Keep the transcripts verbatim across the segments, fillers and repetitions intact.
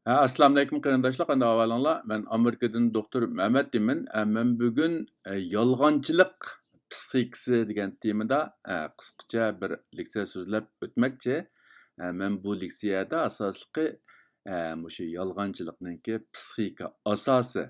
ئەسسالامۇئەلەيكۇم قېرىنداشلار، قانداق ئەھۋالىڭلار؟ مەن ئامېرىكىدىن دوكتور مەمەت دېمەن. ئە، مەن بۈگۈن، ئە، يالغانچىلىق پسىخىكىسى دېگەن تېمىدا، ئە، قىسقىچە بىر لېكسىيە سۆزلەپ ئۆتمەكچى. ئە، مەن بۇ لېكسىيەدە ئاساسلىقى، ئە، مۇشۇ يالغانچىلىقنىڭكى پسىخىكا ئاساسى،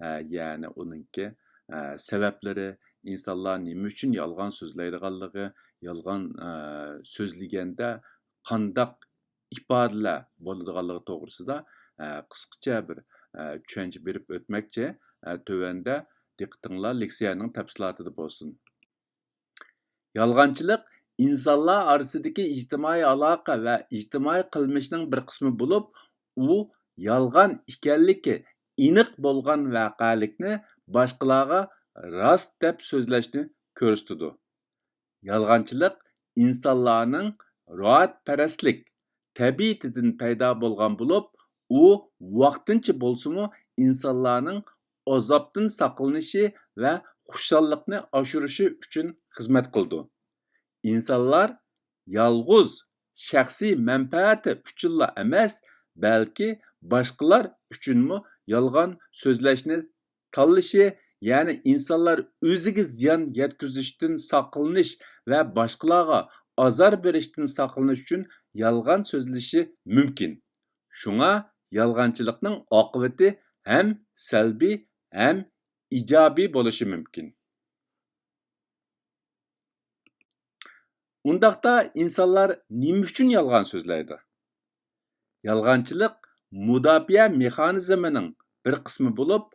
ئە، يەنى ئۇنىڭكى، ئە، سەۋەبلىرى، ئىنسانلار نېمە ئۈچۈن يالغان سۆزلەيدىغانلىقى، يالغان، ئە، سۆزلىگەندە قانداق ئىپادىلەر بولىدىغانلىقى توغرىسىدا، ئە، قىسقىچە بىر، ئە، چۈشەنچە بېرىپ ئۆتمەكچى. ئە، تۆۋەندە دىققىتىڭلار لېكسىيەنىڭ تەپسىلاتىدا بولسۇن. يالغانچىلىق ئىنسانلار ئارىسىدىكى ئىجتىمائىي ئالاقە ۋە ئىجتىمائىي قىلمىشنىڭ بىر قىسمى بولۇپ، ئۇ يالغان ئىكەنلىكى ئېنىق بولغان ۋەقەلىكنى باشقىلارغا راست دەپ سۆزلەشنى كۆرسىتىدۇ. يالغانچىلىق ئىنسانلارنىڭ راھەتپەرەسلىك تەبىئىتىدىن پەيدا بولغان بولۇپ، ئۇ ۋاقتىنچە بولسىمۇ ئىنسانلارنىڭ ئازابتىن ساقلىنىشى ۋە خۇشاللىقنى ئاشۇرۇشى ئۈچۈن خىزمەت قىلىدۇ. ئىنسانلار يالغۇز شەخسىي مەنپەئەتى ئۈچۈنلا ئەمەس، بەلكى باشقىلار ئۈچۈنمۇ يالغان سۆزلەشنى تاللىشى، يەنى ئىنسانلار ئۆزىگە زىيان يەتكۈزۈشتىن ساقلىنىش ۋە باشقىلارغا ئازار بېرىشتىن ساقلىنىش ئۈچۈن يالغان سۆزلىشى مۇمكىن. شۇڭا يالغانچىلىقنىڭ ئاقىۋىتى ھەم سەلبىي، ھەم ئىجابىي بولۇشى مۇمكىن. ئۇنداقتا ئىنسانلار نېمە ئۈچۈن يالغان سۆزلەيدۇ؟ يالغانچىلىق مۇداپىئە مېخانىزمىنىڭ بىر قىسمى بولۇپ،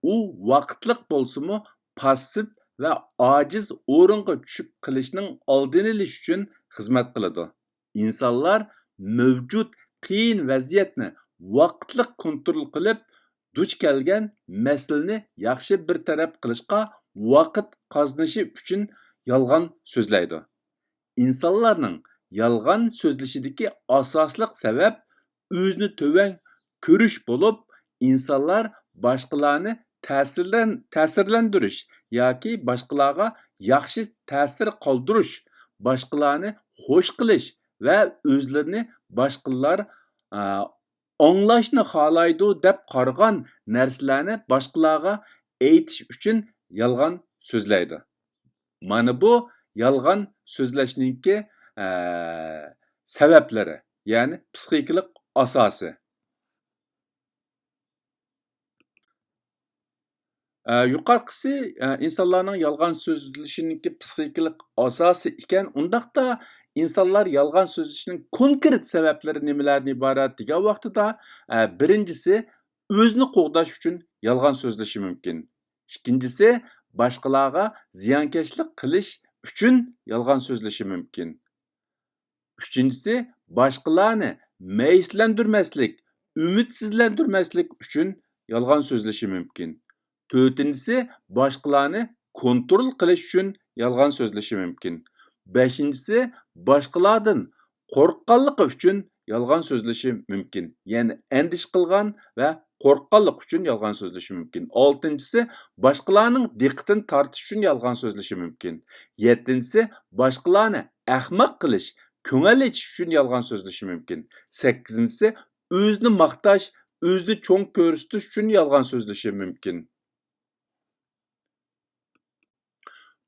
ئۇ ۋاقىتلىق بولسىمۇ پاسسىپ ۋە ئاجىز ئورۇنغا چۈشۈپ قېلىشنىڭ ئالدىنى ئېلىش ئۈچۈن خىزمەت قىلىدۇ. ئىنسانلار مەۋجۇت قىيىن ۋەزىيەتنى ۋاقىتلىق كونترول قىلىپ، دۇچ كەلگەن مەسىلىنى ياخشى بىر تەرەپ قىلىشقا ۋاقىت قازىنىشى ئۈچۈن يالغان سۆزلەيدۇ. ئىنسانلارنىڭ يالغان سۆزلىشىدىكى ئاساسلىق سەۋەب ئۆزىنى تۆۋەن كۆرۈش بولۇپ، ئىنسانلار باشقىلارنى تەسىرلەن-، تەسىرلەندۈرۈش ياكى باشقىلارغا ياخشى تەسىر قالدۇرۇش، باشقىلارنى خوش قىلىش ۋە ئۆزلىرىنى باشقىلار، ئا، ئاڭلاشنى خالايدۇ دەپ قارىغان نەرسىلەرنى باشقىلارغا ئېيتىش ئۈچۈن يالغان سۆزلەيدۇ. مانا بۇ يالغان سۆزلەشنىڭكى، ئە، سەۋەبلىرى، يەنى پسىخىكىلىق ئاساسى. ئە، يۇقىرىقىسى، ئە، ئىنسانلارنىڭ يالغان سۆزلىشىنىڭكى پسىخىكىلىق ئاساسى ئىكەن. ئۇنداقتا ئىنسانلار يالغان سۆزلىشىنىڭ كونكرېت سەۋەبلىرى نېمىلەردىن ئىبارەت دېگەن ۋاقتىدا، ئە، بىرىنچىسى، ئۆزىنى قوغداش ئۈچۈن يالغان سۆزلىشى مۇمكىن. ئىككىنچىسى، باشقىلارغا زىيانكەشلىك قىلىش ئۈچۈن يالغان سۆزلىشى مۇمكىن. ئۈچىنچىسى، باشقىلارنى مەيۈسلەندۈرمەسلىك، ئۈمىدسىزلەندۈرمەسلىك ئۈچۈن يالغان سۆزلىشى مۇمكىن. تۆتىنچىسى، باشقىلارنى كونترول قىلىش ئۈچۈن يالغان سۆزلىشى مۇمكىن. بەشىنچىسى، باشقىلاردىن قورققانلىقى ئۈچۈن يالغان سۆزلىشى مۇمكىن. يەنى ئەندىشە قىلغان ۋە قورققانلىقى ئۈچۈن يالغان سۆزلىشى مۇمكىن. ئالتىنچىسى، باشقىلارنىڭ دىققىتىنى تارتىش ئۈچۈن يالغان سۆزلىشى مۇمكىن. يەتتىنچىسى، باشقىلارنى ئەخمەق قىلىش، كۆڭۈل ئېچىش ئۈچۈن يالغان سۆزلىشى مۇمكىن. سەككىزىنچىسى، ئۆزىنى ماختاش، ئۆزىنى چوڭ كۆرسىتىش ئۈچۈن يالغان سۆزلىشى مۇمكىن.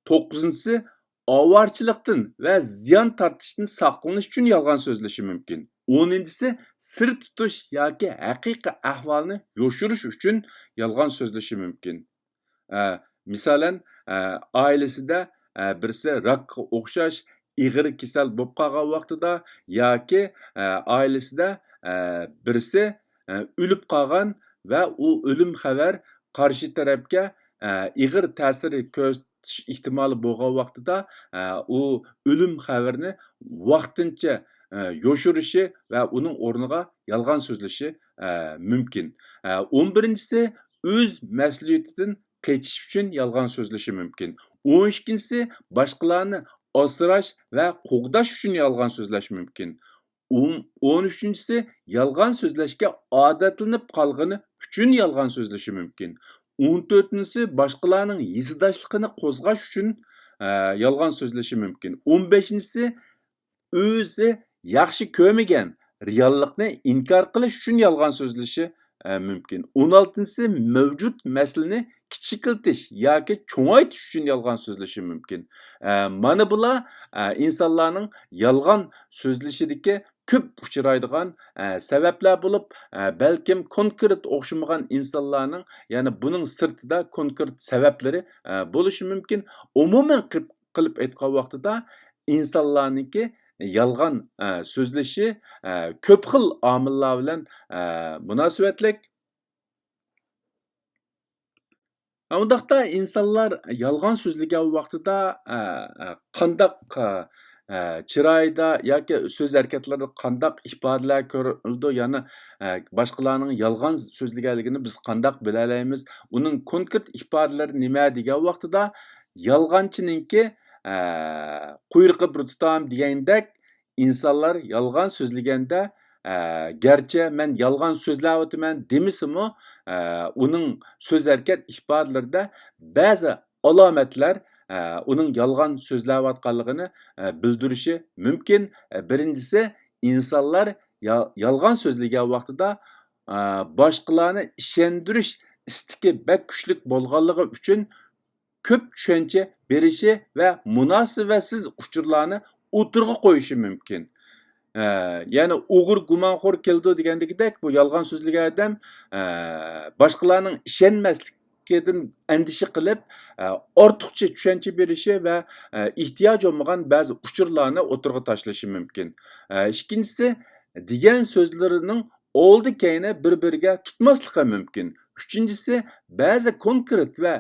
توققۇزىنچىسى، ئاۋارىچىلىقتىن ۋە زىيان تارتىشتىن ساقلىنىش ئۈچۈن يالغان سۆزلىشى مۇمكىن. ئونىنچىسى، سىر تۇتۇش ياكى ھەقىقىي ئەھۋالنى يوشۇرۇش ئۈچۈن يالغان سۆزلىشى مۇمكىن. ئە، مىسالەن، ئە، ئائىلىسىدە، ئە، بىرسى راكقا ئوخشاش ئېغىر كېسەل بولۇپ قالغان ۋاقتىدا ياكى، ئە، ئائىلىسىدە، ئە، بىرسى، ئە، ئۆلۈپ قالغان ۋە ئۇ ئۆلۈم خەۋەر قارشى تەرەپكە، ئە، ئېغىر تەسىر كۆرسىتىش ئېھتىمالى بولغان ۋاقتىدا، ئە، ئۇ ئۆلۈم خەۋىرىنى ۋاقتىنچە، ئە، يوشۇرۇشى ۋە ئۇنىڭ ئورنىغا يالغان سۆزلىشى، ئە، مۇمكىن. ئە، ئون بىرىنچىسى، ئۆز مەسئۇلىيىتىدىن قېچىش ئۈچۈن يالغان سۆزلىشى مۇمكىن. ئون ئىككىنچىسى، باشقىلارنى ئاسراش ۋە قوغداش ئۈچۈن يالغان سۆزلەش مۇمكىن. ئون، ئون ئۈچىنچىسى، يالغان سۆزلەشكە ئادەتلىنىپ قالغىنى ئۈچۈن يالغان سۆزلىشى مۇمكىن. ئون تۆتىنچىسى، باشقىلارنىڭ ھېسداشلىقىنى قوزغاش ئۈچۈن، ئە، يالغان سۆزلىشى مۇمكىن. ئون بەشىنچىسى، ئۆزى ياخشى كۆرمىگەن رېئاللىقنى ئىنكار قىلىش ئۈچۈن يالغان سۆزلىشى، ئە، مۇمكىن. ئون ئالتىنچىسى، مەۋجۇت مەسىلىنى كىچىكلىتىش ياكى چوڭايتىش ئۈچۈن يالغان سۆزلىشى مۇمكىن. ئە، مانا بۇلار، ئە، ئىنسانلارنىڭ يالغان سۆزلىشىدىكى كۆپ ئۇچرايدىغان، ئە، سەۋەبلەر بولۇپ، ئە، بەلكىم كونكرېت ئوخشىمىغان ئىنسانلارنىڭ يەنە بۇنىڭ سىرتىدا كونكرېت سەۋەبلىرى، ئە، بولۇشى مۇمكىن. ئومۇمەن قىپ-، قىلىپ ئېيتقان ۋاقتىدا ئىنسانلارنىڭكى يالغان، ئە، سۆزلىشى، ئە، كۆپ خىل ئامىللار بىلەن، ئە، مۇناسىۋەتلىك. ئۇنداقتا ئىنسانلار يالغان سۆزلىگەن ۋاقتىدا، ئە، ئە، قانداق، ئە، ئە، چىرايدا ياكى سۆز ھەرىكەتلىرىدە قانداق ئىپادىلەر كۆرۈلىدۇ؟ يەنى، ئە، باشقىلارنىڭ يالغان سۆزلىگەنلىكىنى بىز قانداق بىلەلەيمىز؟ ئۇنىڭ كونكرېت ئىپادىلىرى نېمە دېگەن ۋاقتىدا، يالغانچىنىڭكى، ئە، قۇيرۇقى بىر تۇتام دېگەندەك، ئىنسانلار يالغان سۆزلىگەندە، ئە، گەرچە مەن يالغان سۆزلەۋاتىمەن دېمىسىمۇ، ئە، ئۇنىڭ سۆز ھەرىكەت ئىپادىلىرىدە بەزى ئالامەتلەر، ئە، ئۇنىڭ يالغان سۆزلەۋاتقانلىقىنى، ئە، بىلدۈرۈشى مۇمكىن. ئە، بىرىنچىسى، ئىنسانلار يا-، يالغان سۆزلىگەن ۋاقتىدا، ئە، باشقىلارنى ئىشەندۈرۈش ئىستىكى بەك كۈچلۈك بولغانلىقى ئۈچۈن، كۆپ چۈشەنچە بېرىشى ۋە مۇناسىۋەتسىز ئۇچۇرلارنى ئوتتۇرىغا قويۇشى مۇمكىن. ئە، يەنى ئوغرى گۇمانخور كېلىدۇ دېگەندىكىدەك، بۇ يالغان سۆزلىگەن ئادەم، ئە، باشقىلارنىڭ ئىشەنمەسلىكىدىن ئەندىشە قىلىپ، ئە، ئارتۇقچە چۈشەنچە بېرىشى ۋە، ئە، ئېھتىياج بولمىغان بەزى ئۇچۇرلارنى ئوتتۇرىغا تاشلىشى مۇمكىن. ئە، ئىككىنچىسى، دېگەن سۆزلىرىنىڭ ئالدى كەينى بىر-بىرىگە تۇتماسلىقى مۇمكىن. ئۈچىنچىسى، بەزى كونكرېت ۋە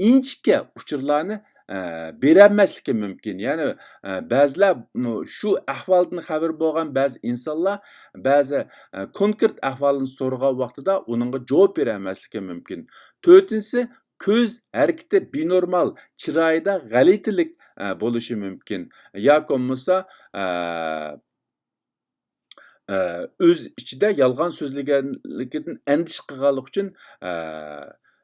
ئىنچىكە ئۇچۇرلارنى، ئە، بېرەلمەسلىكى مۇمكىن. يەنى، ئە، بەزىلەر، مۇ-، شۇ ئەھۋالدىن خەۋىرى بولغان بەزى ئىنسانلار بەزى، ئە، كونكرېت ئەھۋالنى سورىغان ۋاقتىدا ئۇنىڭغا جاۋاب بېرەلمەسلىكى مۇمكىن. تۆتىنچىسى، كۆز ھەرىكىتى بىنورمال، چىرايىدا غەلىتىلىك، ئە، بولۇشى مۇمكىن. ياكى بولمىسا، ئە، ئە، ئۆز ئىچىدە يالغان سۆزلىگەنلىكىدىن ئەندىشە قىلغانلىقى ئۈچۈن، ئە،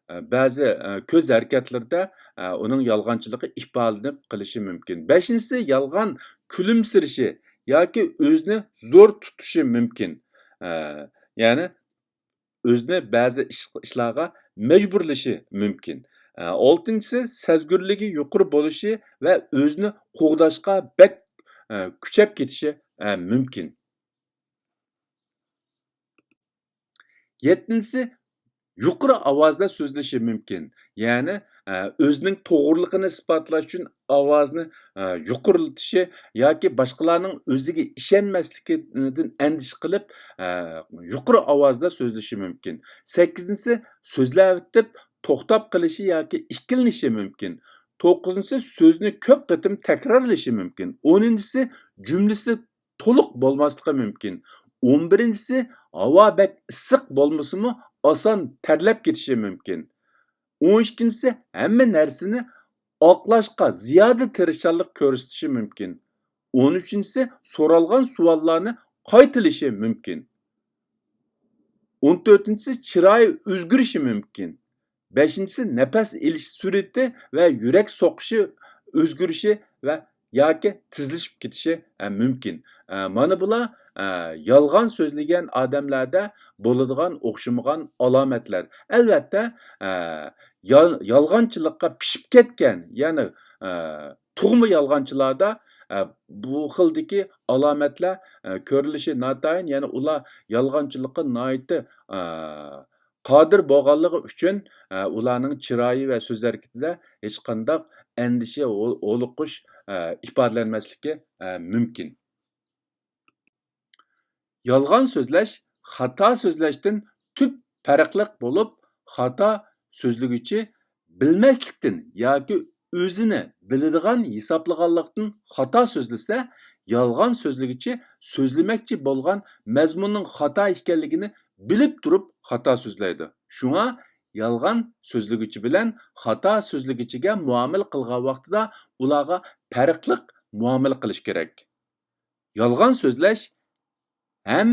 ئە، بەزى، ئە، كۆز ھەرىكەتلىرىدە، ئە، ئۇنىڭ يالغانچىلىقى ئىپادىلىنىپ قېلىشى مۇمكىن. بەشىنچىسى، يالغان كۈلۈمسىرىشى ياكى ئۆزىنى زور تۇتۇشى مۇمكىن. ئە، يەنى ئۆزىنى بەزى ئىش-، ئىشلارغا مەجبۇرلىشى مۇمكىن. ئە، ئالتىنچىسى، سەزگۈرلۈكى يۇقىرى بولۇشى ۋە ئۆزىنى قوغداشقا بەك، ئە، كۈچەپ كېتىشى، ئە، مۇمكىن. يەتتىنچىسى، يۇقىرى ئاۋازدا سۆزلىشى مۇمكىن. يەنى، ئە، ئۆزىنىڭ توغرىلىقىنى ئىسپاتلاش ئۈچۈن ئاۋازنى، ئە، يۇقىرىلىتىشى ياكى باشقىلارنىڭ ئۆزىگە ئىشەنمەسلىكىدىن ئەندىشە قىلىپ، ئە، يۇقىرى ئاۋازدا سۆزلىشى مۇمكىن. سەككىزىنچىسى، سۆزلەۋېتىپ توختاپ قېلىشى ياكى ئىككىلىنىشى مۇمكىن. توققۇزىنچىسى، سۆزنى كۆپ قېتىم تەكرارلىشى مۇمكىن. ئونىنچىسى، جۈملىسى تولۇق بولماسلىقى مۇمكىن. ئون بىرىنچىسى، ھاۋا بەك ئىسسىق بولمىسىمۇ، ئاسان تەرلەپ كېتىشى مۇمكىن. ئون ئىككىنچىسى، ھەممە نەرسىنى ئاقلاشقا زىيادە تىرىشچانلىق كۆرسىتىشى مۇمكىن. ئون ئۈچىنچىسى، سورالغان سوئاللارنى قايتىلىشى مۇمكىن. ئون تۆتىنچىسى، چىرايى ئۆزگىرىشى مۇمكىن. بەشىنچىسى، نەپەس ئېلىش سۈرئىتى ۋە يۈرەك سوقۇشى ئۆزگىرىشى ۋە ياكى تېزلىشىپ كېتىشى، ئە، مۇمكىن. ئە، مانا بۇلار، ئە، يالغان سۆزلىگەن ئادەملەردە بولىدىغان ئوخشىمىغان ئالامەتلەر. ئەلۋەتتە، ئە، يال-، يالغانچىلىققا پىشىپ كەتكەن، يەنى، ئە، تۇغما يالغانچىلاردا، ئە، بۇ خىلدىكى ئالامەتلەر، ئە، كۆرۈلۈشى ناتايىن، يەنى ئۇلار يالغانچىلىققا ناھايىتى، ئە، قادىر بولغانلىقى ئۈچۈن، ئە، ئۇلارنىڭ چىرايى ۋە سۆز ھەرىكىتىدە ھېچقانداق ئەندىشە، ھو-، ھولۇقۇش، ئە، ئىپادىلەنمەسلىكى، ئە، مۇمكىن. يالغان سۆزلەش خاتا سۆزلەشتىن تۈپ پەرقلىق بولۇپ، خاتا سۆزلىگۈچى بىلمەسلىكتىن ياكى ئۆزىنى بىلىدىغان ھېسابلىغانلىقتىن خاتا سۆزلىسە، يالغان سۆزلىگۈچى سۆزلىمەكچى بولغان مەزمۇننىڭ خاتا ئىكەنلىكىنى بىلىپ تۇرۇپ خاتا سۆزلەيدۇ. شۇڭا يالغان سۆزلىگۈچى بىلەن خاتا سۆزلىگۈچىگە مۇئامىلە قىلغان ۋاقتىدا ئۇلارغا پەرقلىق مۇئامىلە قىلىش كېرەك. يالغان سۆزلەش ھەم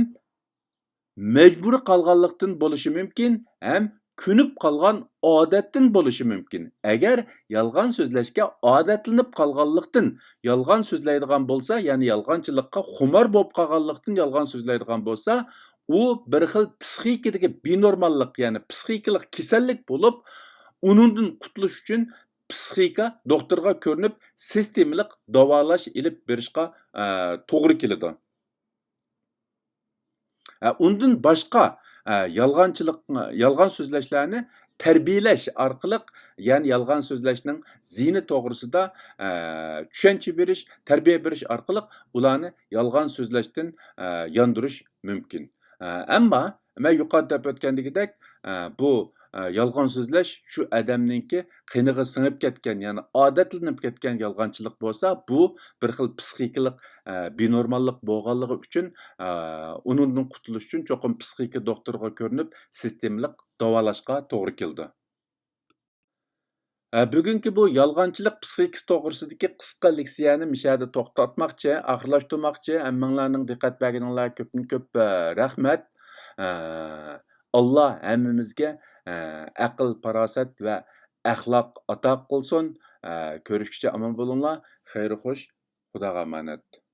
مەجبۇرىي قالغانلىقتىن بولۇشى مۇمكىن، ھەم كۆنۈپ قالغان ئادەتتىن بولۇشى مۇمكىن. ئەگەر يالغان سۆزلەشكە ئادەتلىنىپ قالغانلىقتىن، يالغان سۆزلەيدىغان بولسا، يەنى يالغانچىلىققا خۇمار بولۇپ قالغانلىقتىن يالغان سۆزلەيدىغان بولسا، ئۇ بىر خىل پسىخىكىدىكى بىنورماللىق، يەنى پسىخىكىلىق كېسەللىك بولۇپ، ئۇنىڭدىن قۇتۇلۇش ئۈچۈن پسىخىكا دوختۇرغا كۆرۈنۈپ، سىستېمىلىق داۋالاش ئېلىپ بېرىشقا، ئە، توغرا كېلىدۇ. ئە، ئۇندىن باشقا، ئە، يالغانچىلىق، يالغان سۆزلەشلەرنى تەربىيەلەش ئارقىلىق، يەنى يالغان سۆزلەشنىڭ زىيىنى توغرىسىدا، ئە، چۈشەنچە بېرىش، تەربىيە بېرىش ئارقىلىق ئۇلارنى يالغان سۆزلەشتىن، ئە، ياندۇرۇش مۇمكىن. ئە، ئەمما مەن يۇقىرىدا دەپ ئۆتكەندىكىدەك، ئە، بۇ، ئە، يالغان سۆزلەش شۇ ئادەمنىڭكى قېنىغا سىڭىپ كەتكەن، يەنى ئادەتلىنىپ كەتكەن يالغانچىلىق بولسا، بۇ بىر خىل پسىخىكىلىق، ئە، بىنورماللىق بولغانلىقى ئۈچۈن، ئە، ئۇنىڭدىن قۇتۇلۇش ئۈچۈن چوقۇم پسىخىكا دوختۇرىغا كۆرۈنۈپ، سىستېمىلىق داۋالاشقا توغرا كېلىدۇ. ئە، بۈگۈنكى بۇ يالغانچىلىق پسىخىكىسى توغرىسىدىكى قىسقا لېكسىيەنى مۇشۇ يەردە توختاتماقچى، ئاخىرلاشتۇرماقچى. ھەممىڭلارنىڭ دىققەت بەرگىنىڭلارغا كۆپتىن كۆپ، ئە، رەھمەت. ئە، ئاللا ھەممىمىزگە، ئە، ئەقىل، پاراسەت ۋە ئەخلاق ئاتا قىلسۇن. ئە، كۆرۈشكىچە ئامان بولۇڭلار. خەير خوش. خۇداغا ئامانەت.